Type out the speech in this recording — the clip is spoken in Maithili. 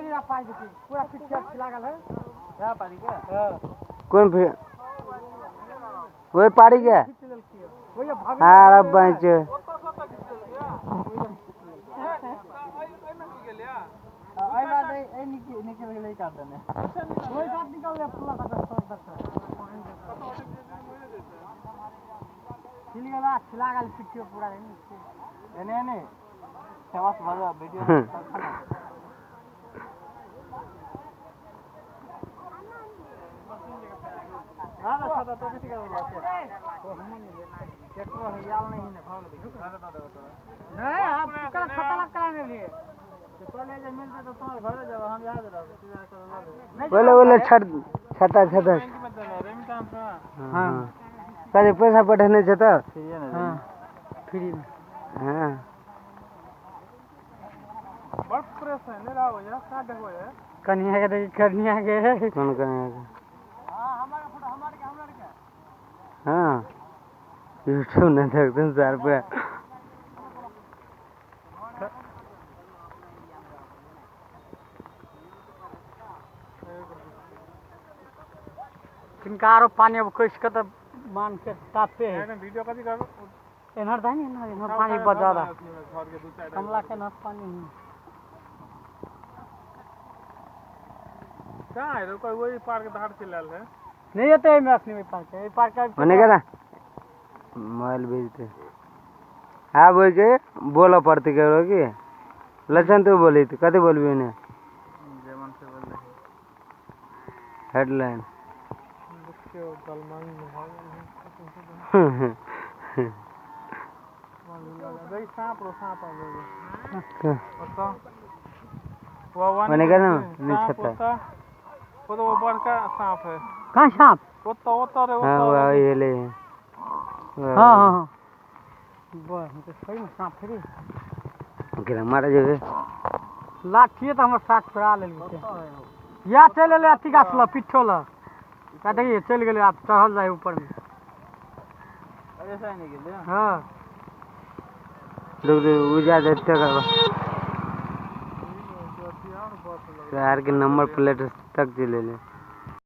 पूरा पिक्चर लागल है कोन फिर ओहि पारी के हाँ रब बच पूरा एने एने फेमस भऽ जाओ वीडियो नहीं आप कल छता लग करा लिए बोले बोले छत छता छता। हाँ कहे पैसा पठेने छै तऽ। हाँ फ्री में। हाँ बड़ प्रेस है नहीं रहा भैया कहाँ देखो है कन्या के देखी कन्या के कौन कन्या के? हाँ यूट्यूब नहीं देखते हैं सर पे। किनका आरो पानी अब कसि के तऽ मान के तापे है। वीडियो कथी कर एन्हर दही ने एन्हर एन्हर पानी बड़ ज्यादा घर के दू चारि कमला के एन्हर पानी है। कहाँ है कोई वही पार के धार चल है नहीं एते एहिमे अखनी ओहि पार के एहि पार के ओने के ना मोबाइल भेजते आब ओहिके बोलऽ पड़तै केकरो की लक्षण तू बोली तऽ कथी बोलबी ओने जेमन से बोल रहे हेडलाइन। देखियो दलमंग भऽ गेल है सांप रो सांप आबै ओतऽ ओने के ना सांप छता। ओतऽ वो तो वो बड़का सांप है। कहाँ सांप? ओतऽ ओतऽ रे हाँ ओतऽ वह रे। ये ले। हाँ हाँ हाँ बस हम तऽ सही में सांप थोड़ी गिरा मारे जेबे। लाठिए तऽ हमर साथ छोड़ा लेलकै या चलि एलै अथी गाछ लग पिट्ठो लग का देखिए चलि गेलै आब चढ़ल जाइ ऊपर में। हाँ रुक रुक उ जा देखते कर कार के नंबर प्लेट तक चले ले।